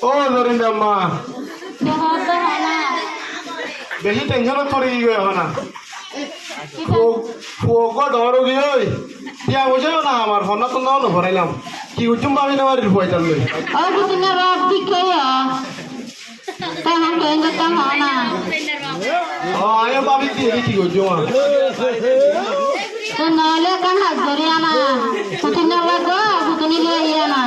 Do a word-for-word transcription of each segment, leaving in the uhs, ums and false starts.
Ó Zorinda ammá. Ki hoór de hoó na? Beci tensionot fori giyói ehón. Ki fuo, fuo uggúa dhoóñr ói giyói. Tiañ foicá yó nái añár, fonná tonnáo no foráilam. Ki goijjúm báfi no farir fuaitár loi. Ó Butinnar baf, thík hoiyó. Te ehón keén goittám hoó na. Ó, aññí báfi diyé, thík goijjúm. Te noóile ekkán ham gorí ana. Futunna laggúa, futuni loi aiyá na.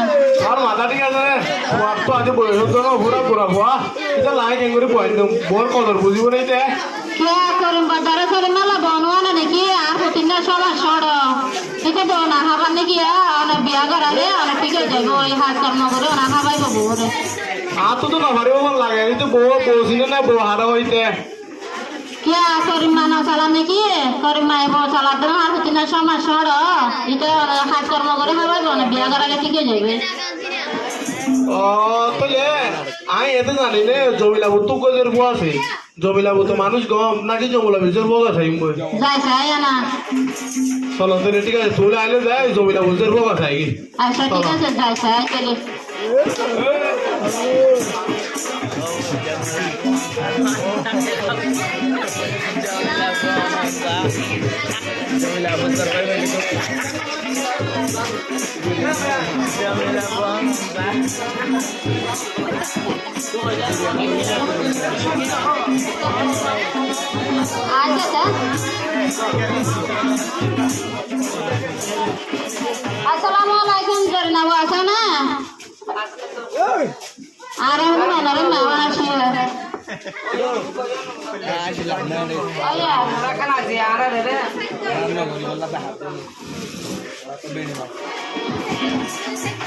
Añár matá thík asé né? Fuattú aijjó boiyos óiye no, fura fura fua. Íte lage keéngorí fuain dum. Bóur kodor buzíbo né íte. Kiyá Korim baddare Solim alla bou no ana né ki? Añár futunna sómaj sóço. Íte bou no hábar né kiyá? One biyá goráile one thík ói zaibói, hás kormo gorí one hábaibo boure. Añáttu to no faribó mone lage, íte bou, bou siné né, bou haré hoité. Kiyá Korim ma no salar né ki? Korim maye bou salar de, añár futunna sómaj sóço. Íte one hás kormo gorí hábaibo, one biyá goráile thík ói zaibói. Ó, tóile aññí ete zani né, Zomila bottu uggúa zerfua asé. Zomila bottu manúic gom, náki Zomila bottu zerfua asé, aññí goi. Zai sai ana. Solo, tóile thík asé, tóile aile zai, Zomila bottu zerfua asé, aigí. Accá, thík asé, zai sai, tóile. Accá, accá. Assalamu alaikum, Zorina bou, accá na? Añára hono manúre no asé. Óiya.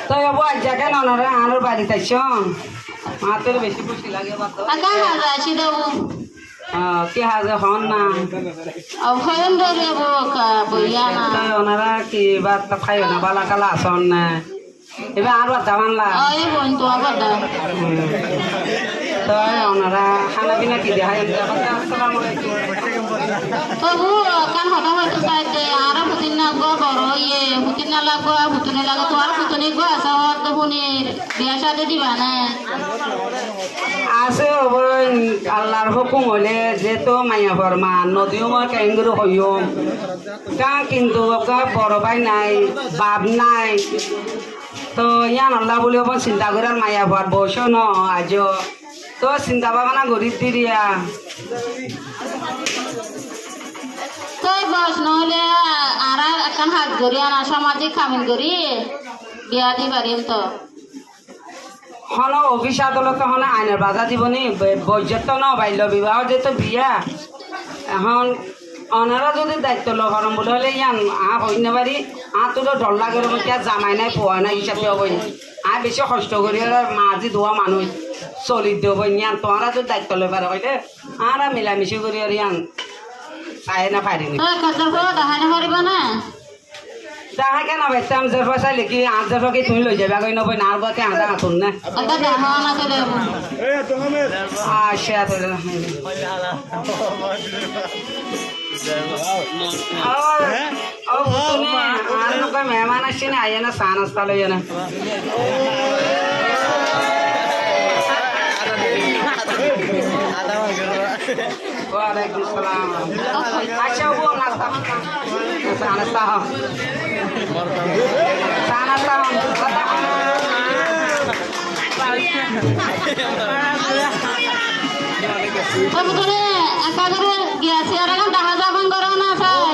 Toi bou, aijja ken onora añár barit aiccó? Añáttu beci kúci lage, bát. Añáttu haze aiccé de bou. Ó, ki haze hoón na? Ó, hoón de re bou, ka, boiya na. Toi onora ki bát kái na, bála kála asón na? Ibá añár badda manla. Ó, ibá tuáñr badda. Hmm. Toi onora hána pina ki de hái? Assalamu alaikum. Tobu ekkán hotá hoitó saidde, añára futunna eggúa boro óiye, futunna laggúa, futuni laggúa, tuáñr futuni eggúa asé, hoódde fúnir, biya cádi diba né? Asé óboin, Allar hókum óile, zehétu maiyafuar maa nodiyum, keéngori hoiyum. Ká kintu eggúa boro bái nái, baf nái. Toi yíanolla buli óboin sinta gorír, maiyafuar boiyos no aijjó. Toi sinta bábana gorí diriya. Toi boiyos noóile añára ekkán ham gorí, añára samajik ham gorí biya di farim to. Hono ofis adolot hono ain or baza dibo ni, bo-, boijjot to no baillo, bibah zeto biya. Ehón onora zodi daitto loi faron buli óile yián añí hoi no fari, añáttu to dor lager, kiyá zamai nai, fua nai, hísab de óbo. Añí beci hosto gorí, mazi duwa manúic, soli de óbo, yián tuáñra zodi daitto loi faro óile, añára milamici gorí ar yián sai no fari ni. Toi ekkán zerfua dahái no fariba né? Dahái kiyá no faittam, zerfua saile ki, añár zerfua ki tuñí loi zaiba goi no boi, añár gua te añár dahá tun na. Añár dahá na saile. Accá, toile. Ó, ó, butune, añár lóge meheman aiccé né, aiyó na, sá nasta loiyó na. Walaikum salam. Accá, ó, nasta hon. Nasta, nasta hon. Nasta hon. Ó, butune, ekka gorí giyas, ar ekkán dahá za, fán goró na, sai.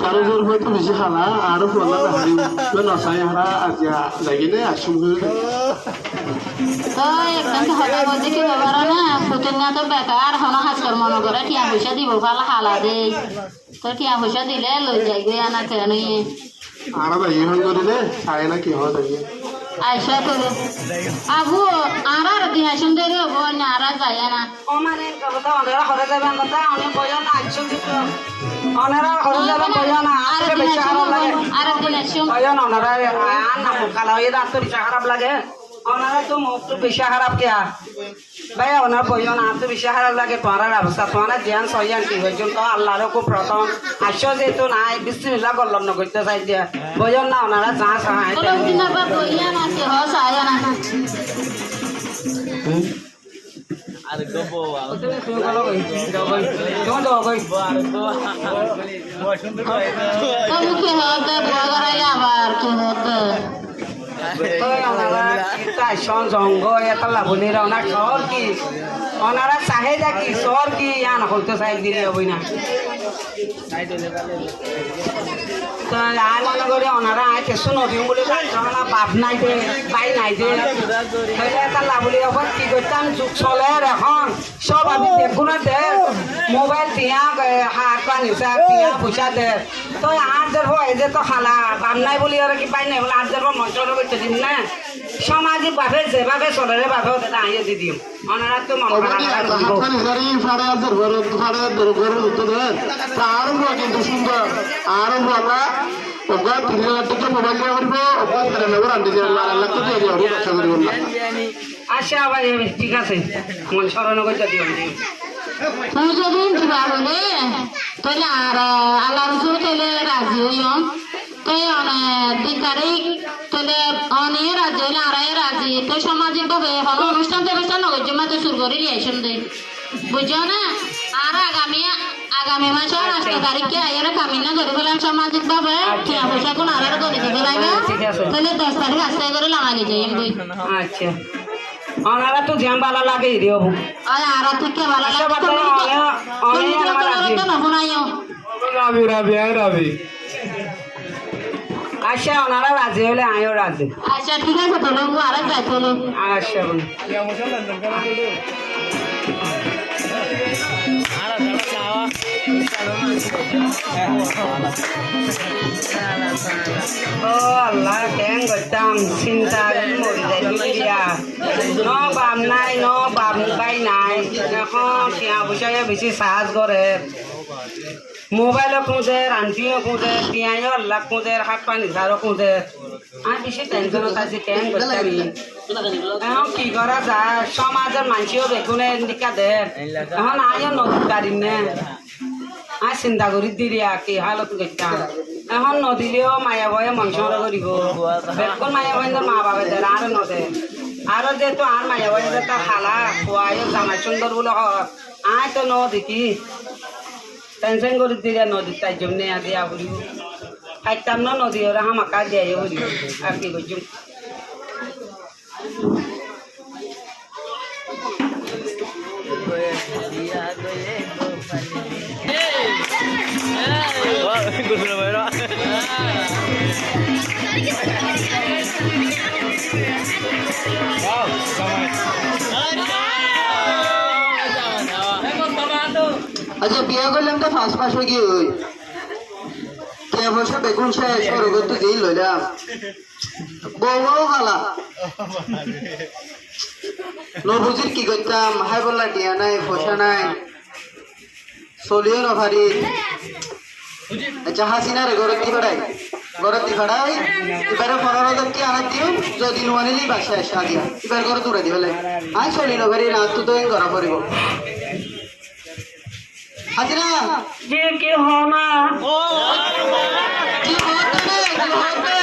Tará zor hoito beci hala, aró fuana na hari, to na sai hara aijja zagi ne, aiccum hoito. Toi ekkán to hotá hoito ki bafar na, futunna to bekar, hono ham kor mone goré, tiañ foicá dibo fala hala de. Toi tiañ foicá dile loi zaibo, ana te ani. Ara bai ehón gorile, sai na ki hoó zaibo. Aiccá to. Abu, ara ar din aiccum deri óibo, na ara zai na. Ó mane, kotá onora horé zaiban kotá, one boiyó na, aiccúm kintú. Onora horé zaiban boiyó na, ar añáttu din beci aiccúm, harap lage. Ar din aiccúm. Boiyó na, onora, a, na, muk kala óiye de, añáttu beci harap lage. Onaráttu muúntu bicí háraf kiyá? Báiya, onára boiyón, añáttu bicí háraf lage tuáñrar obostá. Tuáñra ziyán soó yían ki goijjón, toóu Allar hókum fottom. Aiccó zehetu nái, bismillah gollot nogoittó saidde. Boiyón na, onára zaá saá aññí. Bolo, taim din abba boiyón asé, hoó saá yían asé. Hm? Ar gobó, a. Tuáñra ki hoódde, bua goráile abar ki hoódde? Ói, onará kitta aiccón zongo, etólla buli re, onar soór ki? Onará sahéda ki, soór ki, yían hoitó saidde, ói na? Toi aññí mone gorí onará aññí kessú nodiyum buli báiccó na, baf nái de, bái nái de. Tóile etólla buli ehón ki goittám, zug soler ehón. Sób ami beggúne der, mobail diya, e, hát pani sá, tiañ foicá der. Toi añár der fua, e ze to hala, baf nái buli, ore ki bái nái buli, añár der fua monco ore goitte dim na. Sómajik bafe, ze bafe soler, e bafe ode aññí di diyum. Onaráttu mon háraf no goríbo. Obadi hát pani sari, fare añár der fua, fare añár der fua, uttó der. Tar fua kintu cúndor, ar fua la, uggwá tin lak tekka mobail diya foribo, uggwá sare lobor andi diya foribo, ar ek lak tekka diya foribo, bebsa goríbo na. Accá, bái, thík asé. Mon córon goijjó diyum, diyum. Tui zodi kiba hoile, tóile añára Allar uore tóile razi óiyum. Tói one di tarík, tóile one yó razi óile añára yó razi. Tói sómajik bábe hono onustán tonustán no goijjum, mato sur gorí loi aiccúm de. Buijjó né? Añára agami, agami macór añctó taríkke aiyóre kaminná gorí felaiyum sómajik bábe, tiañ foicá gún añáre gorí di felaiyum. Thík asé. Tóile doc tarík asté gorí lamai loi zaiyum goi. Accá. Onaráttu ziyán bála lage eri óibo. Ói, añáráttu ki bála lage. Accá, bata, tuñí to, one, one tuñí to añára razi. Rabi, rabi, aññí rabi. Accá, onará razi óile aññíyo razi. Accá, thík asé, tóile añára zai tóile. Accá, bóli. Ó Allah, keén goittám, sinta gorí mori zaiyum de. No baf nái, no baf bái nái. Ehón tiañ foicá yó bicí sarz gorer. Mobail ó kúñzer, anti ó kúñzer, tiañ ó ellak kúñzer, hát pani sar ó kúñzer. Aññí bicí tension ot así, keén goittám. Ehón ki gorá za, sómazor maincé ó beggúne endilla der. Ehón aññí yó no di farir né. Aññí sinta gorí diri ar ki hálot goittám. Ehón no dilé yó maiyafuaye mon cóñro goríbo. Bekkún maiyafuaindor mabafe der, añáre no der. Aró zehetu añár maiyafuaindor hala, fua yó zamai cúndor buli hoór. Aññí to no dekí. Tension gorí diri no di faijjum né, aijja furibo. Faittám no, no diyóre hámaká diyai furibo. Ar ki goijjum? Aijja biya goillám de fañs mac ói giyói. Tiañ foicá beggún céc, ór góttu zin loilam. Bou ó hala. No buzír ki goittám, háibolla tiañ nái, foicá nái. Soliyó no farir. Accá, Hasinare górot di fathái. Górot di fathái. Ibáre fonóro házar tiañ anai diyum, zodi no anilé ibá céc adiya. Ibár górot urai di félai. Aññí soli no farir, añáttu to en gorá foribó. Hasina! Ji, ki hoó na? Ki hoódde, ki hoódde?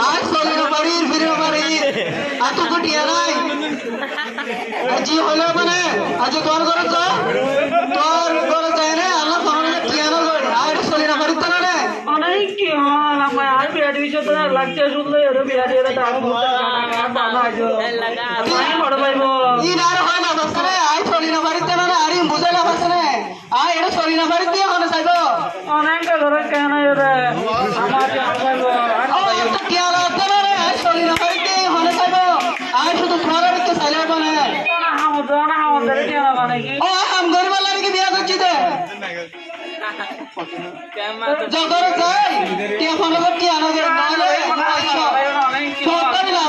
Aññí soli no farir, firi no farir. Añáttu tiañ nái. Aijja hoilé mane, aijja tuáñr górot za. Tuáñr górot zai né, añára tuáñre tiañ no goi. Aññí soli no farir to né. Mane ki hoó na, añár biya dibi cót lak céc ót loi, aro biya dibi aro tar bana aizo. Añár boro bái bo. Ín ar hoi no fassé né, aññí soli no farir to né, ar ín buzái no fassé né. Aññí ere soli no farir de hone saibo. Onek gora kene ere. Amar ki hone saibo? Ó, to ki ala hotá no re, aññí soli no farir de hone saibo. Aññí cúdu tuáñra rikké sailé bone. Ó, ham goribar lagi biya goijjí de. Zogor zai, ki hone ki ala gori no re, aññí soli no farir de hone saibo.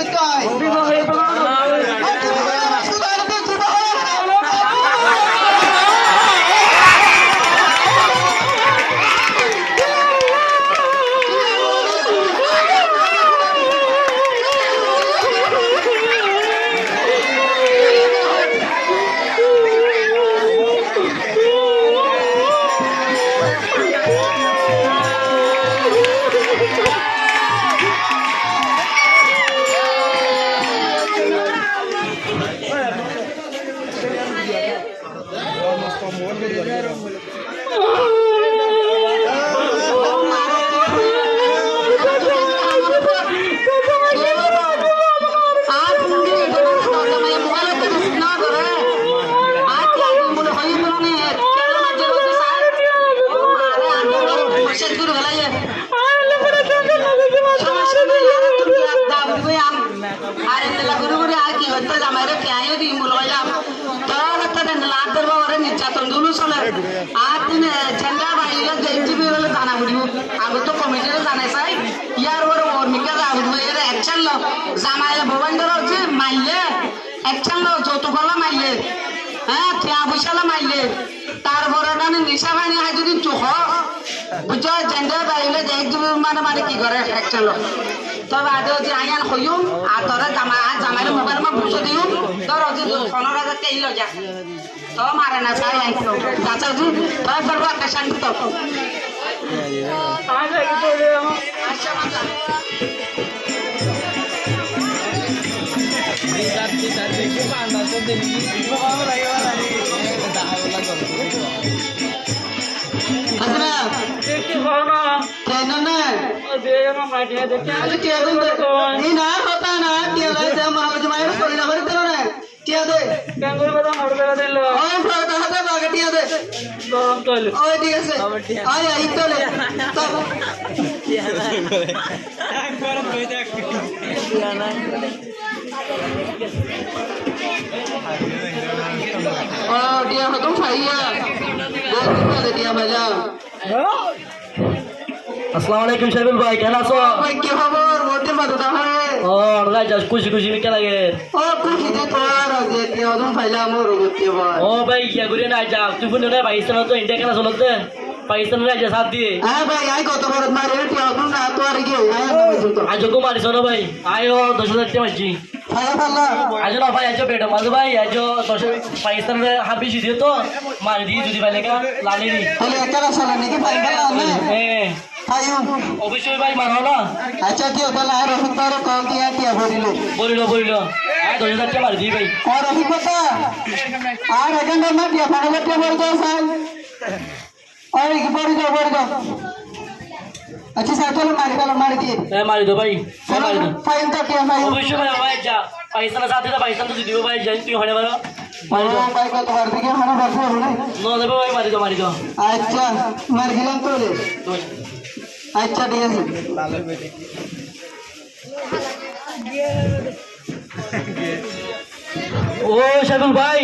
করতে হয়। Ar endilla gori gori ar ki hoitó, zamaire kiyá di mul hoilam. Tor hottá den lar dor ba ore nirjaton dulu soler. Ar din, e, jenda bái olo de jibi olo zana foribo. Ago to komiti re zanai sai. Yar ore or mikka zana foribo. Ere action lo. Zamaire bou báindor je maille. Action lo, joutuk ola maille. Há, tiya foisa ola maille. Tarfore mane nisa fani hái zodi tui ho, buijjó, zendilla bái óile de, ek dui mane, mane ki gore, action lo. Toi bade odi añí yián hoiyum, ar tore zama-, ar zamaire mobile ma buzái diyum, dór odi fonero házar tiya loi za. Toi mare na sai añí to. Acha odi, toi ekbar action to. Asra. Ki hoó na? Keén né? Ó de, ó de, ó de. Acha, tiya dun de. Í na, hotá na, tiya loi de, ma, ó de, ma, ere sori na, sori de na. Tiya de. Keén gorí bada, hoór bera dilo. Ó, fara ta hotá baga tiya de. Dom tole. Ó, thík asé. Abar tiya. Aiyá, í tole. Tole. Tiya na. Ekbar boi dek. Tiya na. Ó, tiya hoddúr faiyé? Bóut din bade tiya failám. Assalamu alaikum, Shaibul bái, keén asó? Bái, ki hóbor? Bóut din bade dahá óiye. Ó, añára aijja kúci kúci mikká lager. Ó, kúci de tuáñra aijja tiya hoddúr failám, ó, tiya bái. Ó bái, kiya gorí na aijja, tui fúno na, Pakistan ot to India kéla solodde. Pakistan ore aijja saf diye. Há bái, añí goto borot mari tiya hoddúr na, tuáñra ki, añí ar no mari to. Aijja kó mariso na bái? Añí ó doc házar tiya maijjí. Falla, falla. Aijjó no bái, aijjó beto mazo bái, aijjó doc, Pakistan re hábbi cidi to, mari di, zodi faile ka, lali di. Tóile ekká sala niki faim bala ne? Hé. Faiyum. Oboicco bái, maro na. Acha, tiya bala, ar Rohim báre kol diya, tiya borilo. Borilo, borilo. Ar doc házar tiya mari di bái. Ar Rohim bá, ar ekán na tiya, fañs házar tiya bori do sai. Oi, bori do, bori do. Acha, sir, tóile mari felo, mari di. Hé, mari do bái. Hé, mari do. Faiyum to, tiya faiyum. Oboicco bái, bái, za. Pakistan ot saf diye, Pakistan to zitibo bái, za, tui hone baro. Mari do. Ó bái, goto bar diki hone bar diye bole? No, no bái, mari do, mari do. Acha, mari dilam tóile. Acha, thík asé. Ó Shaibul bái,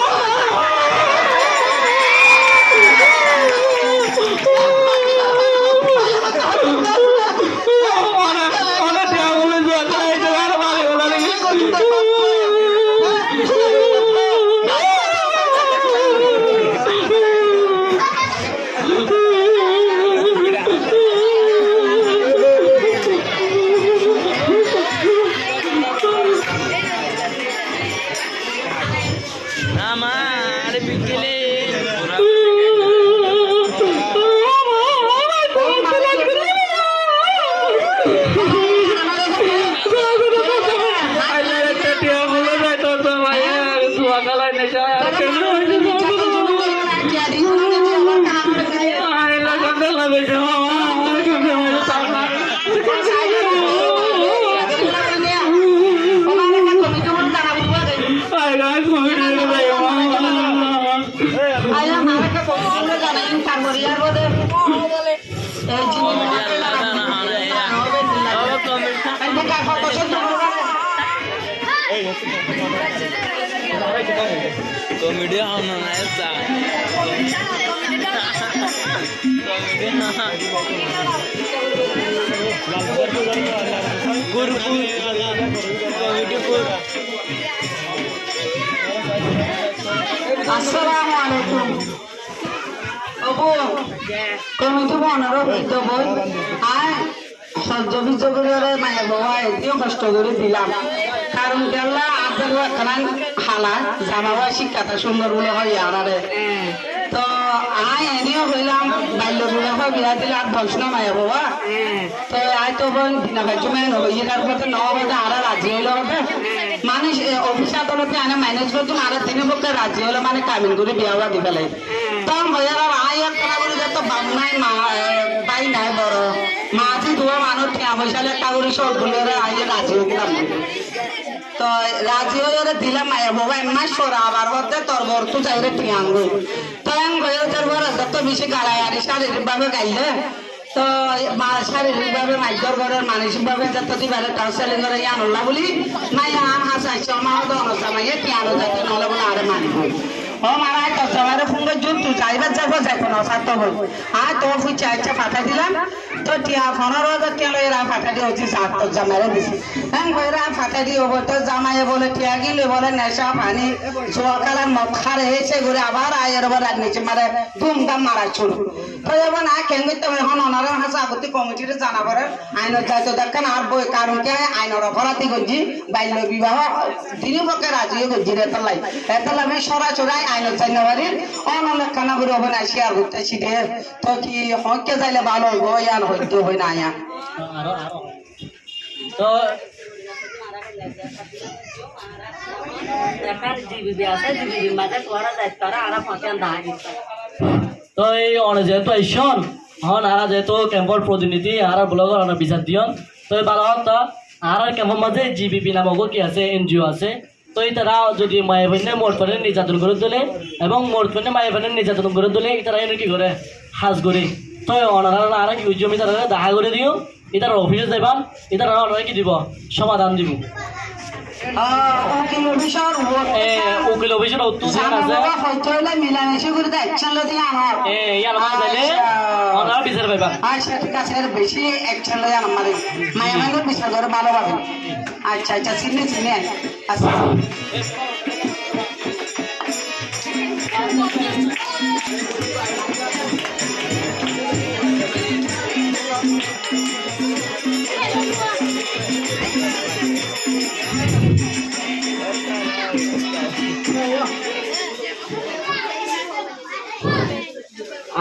Ama, are bikile. Comedy hono na esta. Comedy hono. Kurkur. Comedy kur. Assalamu alaikum. Obo, comedy onora hoito boi. Ai, hojjo bijjo gorí ore maiya bou ai, iyó hosto gorí dilam. Karon kiyólla, añár ekkán hala, zama wa cíkkata cúndor buli hoó añáre. Toi añí eniyo hoilam, baillo bibaho biya dile ar doc no maiya bou. Toi añí to boi dina faijjum, ene hoiyé, tar fore no hoó de, añára razi óilam de. Manúic, e, ofis adalote añáre manej goijjum, añára dine fokke razi óile mane kamin gorí biya wa di félai. Tón hoiyé ar añí ekkán gorí de to baf nai, ma, e, bái nai boro. Mazi duwa manúic tiañ foicá lekká gorí sób buliyóre añí razi óilam. Toi razi óiyore dilam maiya bou, ek mac fore abar hoódde tor borottu zaiyóre tiañ angoi. Toi en hoiyóre tor boro zotto beci galai ari caririk bábe gaille. Toi ma caririk bábe maidór gorer, manosik bábe zotto dibare counseling gore yíanolla buli maiya an hásé aiccé, ma hoódde onor zamaiye tiañ no zaito, noóile buli añáre maribó. Ó mara, añí tor zamaire fún goijjum, tui zaibar zaibar zaito no sátto boi. Añí to fuiccá aiccá fathái dilam. Toi tiañ fonóro házar tiañ loi ere fathái di, hoiccé za, tor zamaire disi. En hoiyóre añí fathái di, ó boi, tor zamaiye bole tiañ gin loi bole neca fani, zuwa kéla, mod hár, ei sei gorí abar aiyóre bole rajniti mare dum dam mara cúru. Toi ebo na, keén goittám, ehón onorar hásé agottí komitiré zana forer, ainot zaito de ekkán ar boi, karon ki ainor oforadi goijjí, baillo bibaho dine fokke razi ói goijjí de, etollai. Etollai ami sorasori ainot zai no farir, onor lekkána gorí ebo na share goittá aiccí de, toi ki hoóñkka zaile bála óibo, yián hoitó hoi na yián. Toi Ekkán G B P asé, G B P r mazé tuáñra zai faro, añára fáñti an dahái di. Toi one zehetu aiccón, ehón añára zehetu kemfor protinidhi, añárar blogor one bisar diyon. Toi bála hoto, añárar kemfor mazé G B P namor ki asé, N G O asé. Toi ítara zodi maiyafuain, morotfuain nirzaton gorér dóile, ebong morotfuain maiyafuain nirzaton gorér dóile, ítara ene ki goré, ham goré. Toi onorá añára ki goijjum, ítarare dahá gorí diyum. Ítarar ofisot zaiban, ítara onoráre ki dibo? Somadan dibo. Ah, ukil ofisor uore. E, ukil ofisor uore. Zano asé. Hoito óile milamishi gorí de action loi diyan. E, iyan loi zaile, accá, onorá bisar faiban. Accá, thík asé, beci action loi diyan amare. Maiyafuain loi bisar goré bála bábe. Accá, accá, sinní, sinní. Accá.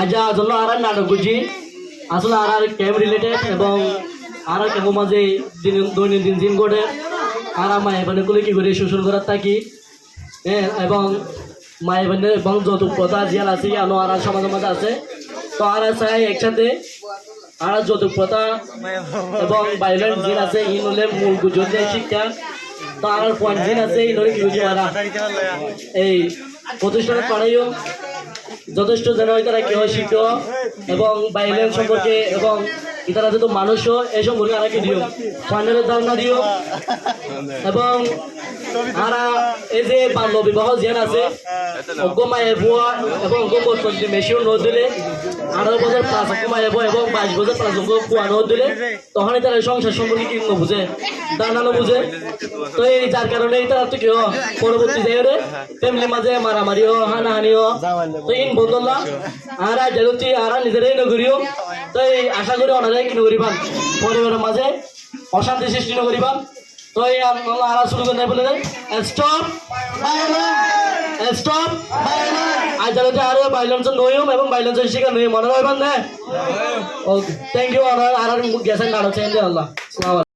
Aijja asóle añára natok goijjí, asóle añára camp related ebong añára camp or mazé din, doinodin zin góte, añára maiyafuain ókkole ki gorí cocon gorát táki, e, ebong maiyafuain ebong joutuk fotá ziyán asé, iyán ó añára somajor mazé asé. Toi añára sai eksáte añára joutuk fotá ebong violence zin asé, iín óile mul gujjor de cíkka. Toi añárar fuain zin asé, iín óile ki goijjum añára? Ei, fotisthanot faráiyum, zotesto zeno ítara ki ó cíkko, ebong violence somporke, ebong ítara zeto manúc, e somporke añára ki diyum, fuainore dárna diyum. Ebong añára ei ze ballo bibaho ziyán asé, uggwá maiyafua ebong uggwá morotfua zodi mecur no óile, añçáro bosór plus uggwá maiyafua ebong baic bosór plus uggwá fua no óile, tohón ítara songsar somporke ki no buzé, dárna no buzé. Toi zar karone ítarattu ki ó, foroborti zaiyóre family r mazé maramari ó, hánaháni ó. Toi iín bon dóilla, añára aijja dótti añára nizeré no goijjum. Toi acá gorí onorá ki no goríban, foribar or mazé ocánti sristi no goríban. Toi añára cúru gorí bóli de, stop violence, stop violence. Aijja dótti añára violence no óiyum ebong violence or cíkar no óiyum, mone raikban de. Okay, thank you, onorá añárar giyá sai natok sai de Allah. Assalamu alaikum.